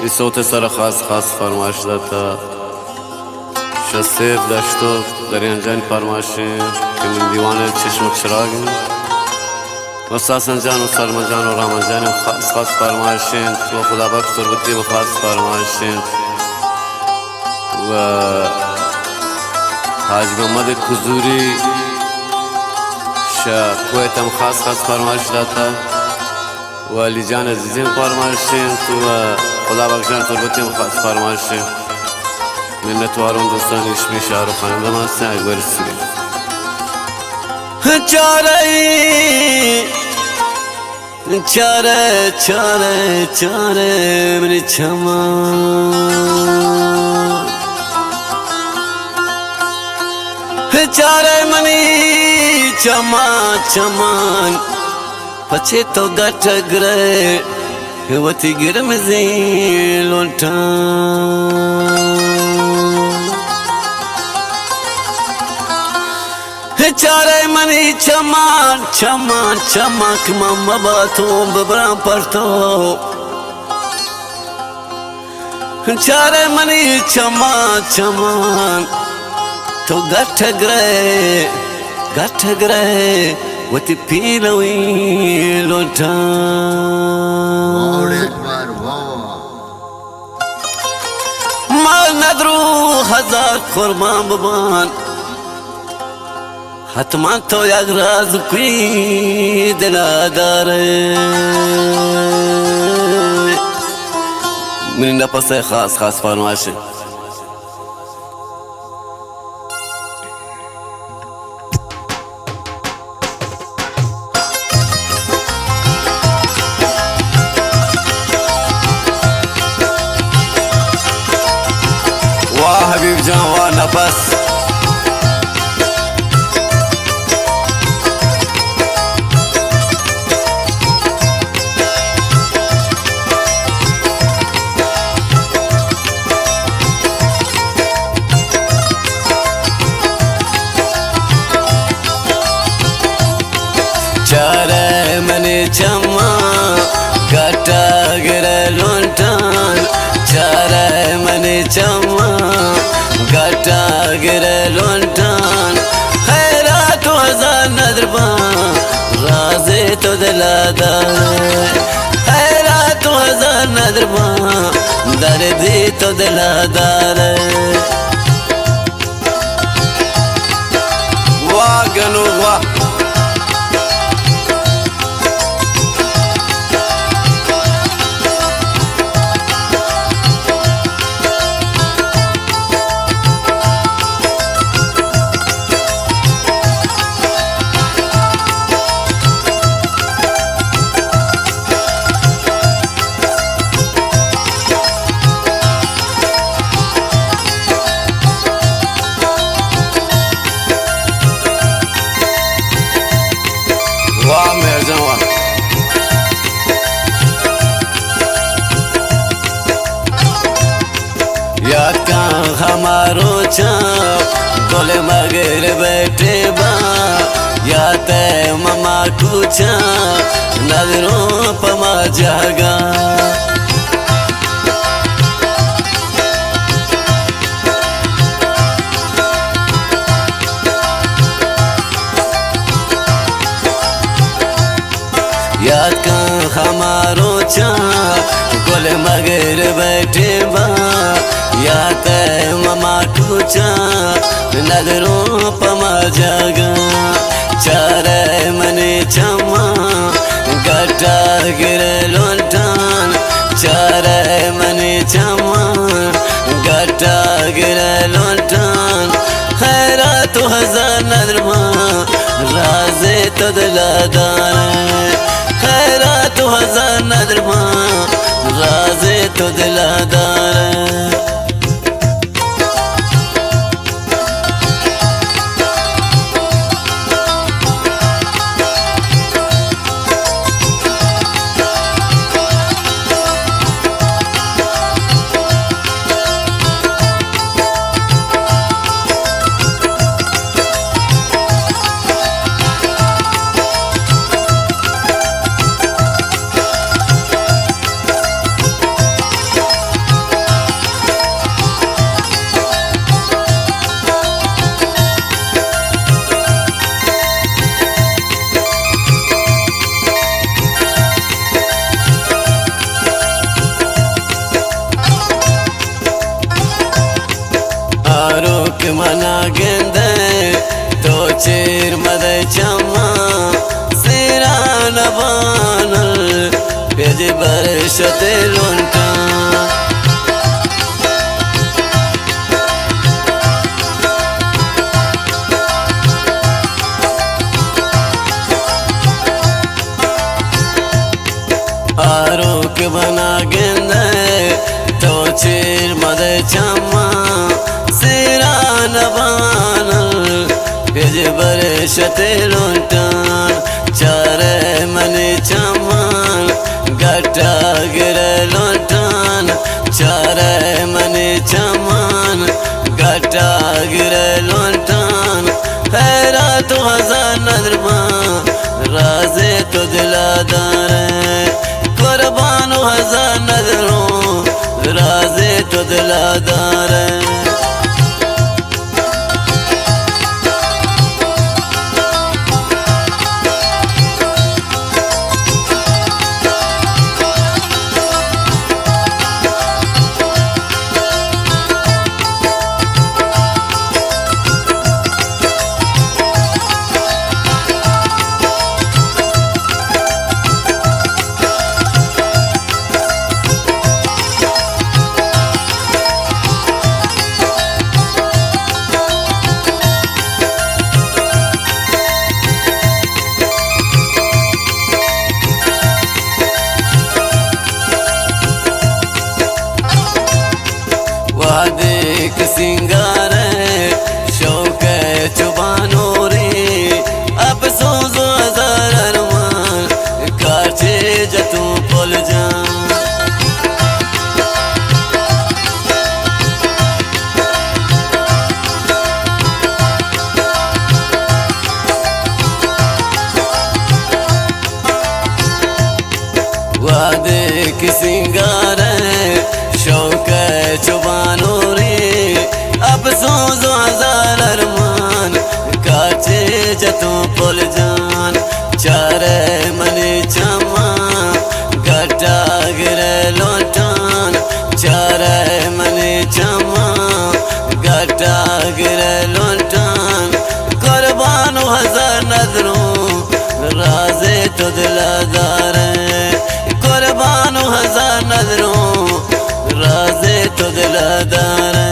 اے سوت ءِ سرا خاص خاص فرمائش داتا شہ سیف دشتو دریان جان فرمائشیں کہ من دیوان ءِ چشم ءُ چراگ ایں۔ و ساسن جان و سلمان جان و رحمان جان ءِ خاص خاص فرمائش انت و خدا بخش تربتی ءِ خاص فرمائش انت و حاج محمد کزوری شہ کویت ہم خاص خاص فرمائش داتا و علی جان عزیزیں فرمائش انت و خدا بخش جان تربتی ءِ خاص فرمائش انت۔ منتواروں دوستانی، شمے شاہ رخ خان دماس ءَ گورسی۔ چارے، چارے، چارے، چارے منی چماں۔ چارے منی چماں، چماں۔ پچے تو گٹ گرئے وتی گرمزیں لونٹاں۔ چارئے منی چمان، چمان، چمان کہ من مباتوں ببراں پر تو۔ چارئے منی چمان، چمان، تو گٹ گرئے، گٹ گرئے وتی پیلویں لونٹاں۔ واہ اکبر، واہ واہ۔ ما ندرو ہزار قربان ببان، حتما تو یک راز کوئی دلا دارئے۔ منی نپس ءِ خاص خاص فرمائش انت۔ واہ حبیب جان، واہ نفس۔ چارئے منی چماں، گٹا گرئے لونٹان۔ چارئے منی چماں، گٹا گرئے لونٹان۔ حیرات و ہزار ندر باں، رازے تو دلا دارئے۔ حیرات و ہزار ندر باں، دردے تو دلا دارئے۔ واہ گنو واہ۔ واہ مہرجان واہ۔ یاد کن ہما روچاں، گل مغرب ءِ ٹیماں، یات ءَ مما کوچاں، ندروں پہ ما جاگاں۔ یاد کن ہما روچاں، گل مغرب ءِ ٹیماں، یات ءَ مما کوچاں، ندروں پہ ما جاگاں۔ چارئے منی چماں، گٹا گرئے لونٹان۔ چارئے منی چماں، گٹا گرئے لونٹان۔ حیرات و ہزار ندر باں، رازے تو دلا دارئے۔ حیرات و ہزار ندر باں، رازے تو دلا دارئے۔ چیر مدئے چماں سیران بانل، پج برشتے لنٹاں۔ آروک بنا گندئے تو چیر مدئے چماں، سیران بانل پج برشتے لنٹان۔ چارئے منی چماں گٹا گرئے لنٹان، چارئے منی چماں گٹا گرئے لنٹان۔ حیرات و ہزار نظر ماں، رازے تو دلا دارئے، قربان و ہزار نظروں، رازے تو دلا دارئے۔ وہدے کہ سینگار ءِ شوق ءِ چو بانورے، اپسوز و ہزار ارمان کاچے جتوں پل جان۔ وہدے کہ سینگار ءِ شوق ءِ چو بانورے، اپسوز و ہزار ارمان کاچے جتوں پل جان۔ چارئے منی چماں گٹا گرئے لنٹان، چارئے منی چماں گٹا گرئے لنٹان۔ قربان و ہزار نظروں، رازے تو دلا دارئے، قربان و ہزار نظروں، رازے تو دلا دارئے۔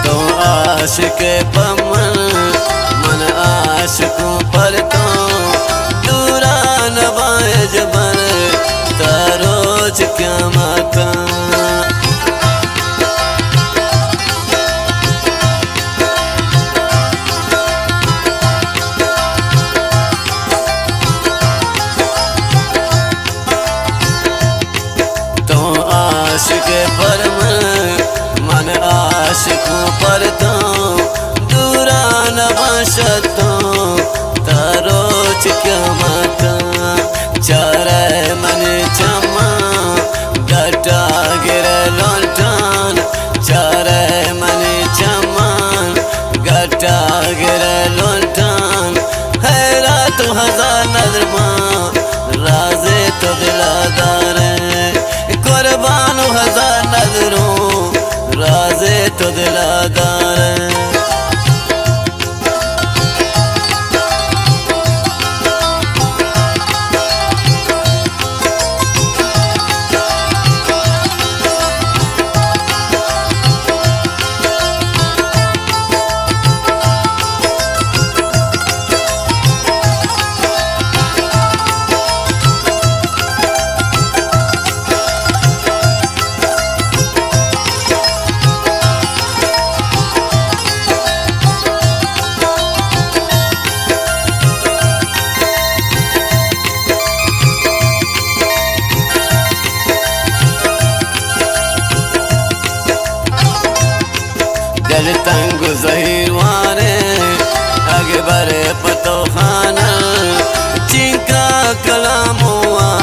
تو عاشق پہ من، من عاشقوں پر تو، دوران باں ہچبر تا روچ قیامت۔ تو عاشق پر من، من عاشقوں پر تو، دوران باں شتوں تا روچ قیامت۔ چارئے منی چماں گٹا گرئے لنٹان، چارئے منی چماں گٹا گرئے لنٹان۔ حیرات و ہزار نظر ماں، رازے تو دلا دارئے، قربان و ہزار نظروں، رازے تو دلا دارئے۔ تنگ و زہیر واریں، اگہ برے پہ تو خانہ، چینکا کلام وا،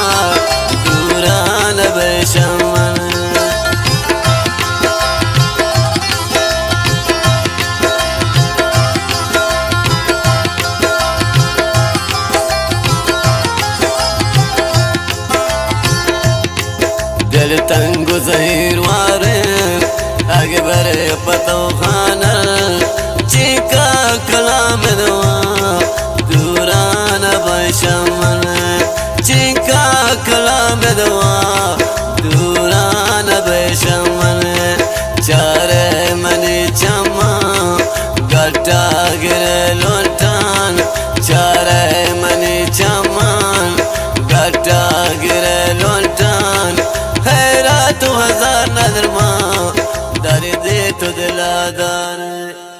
دوران بہ شمن۔ دل تنگ و زہیر واریں، اگہ برے پہ تو خانہ، چینکا کلام دوا، دوران بہ شمن۔ چینکا کلام دوا، دوران بہ شمن۔ چارے منی چماں، گٹا گرے لوٹان، چارے منی چمان، گٹا گرے لوٹان۔ حیرات و ہزار نظر ماں، دردے تو دلا دار۔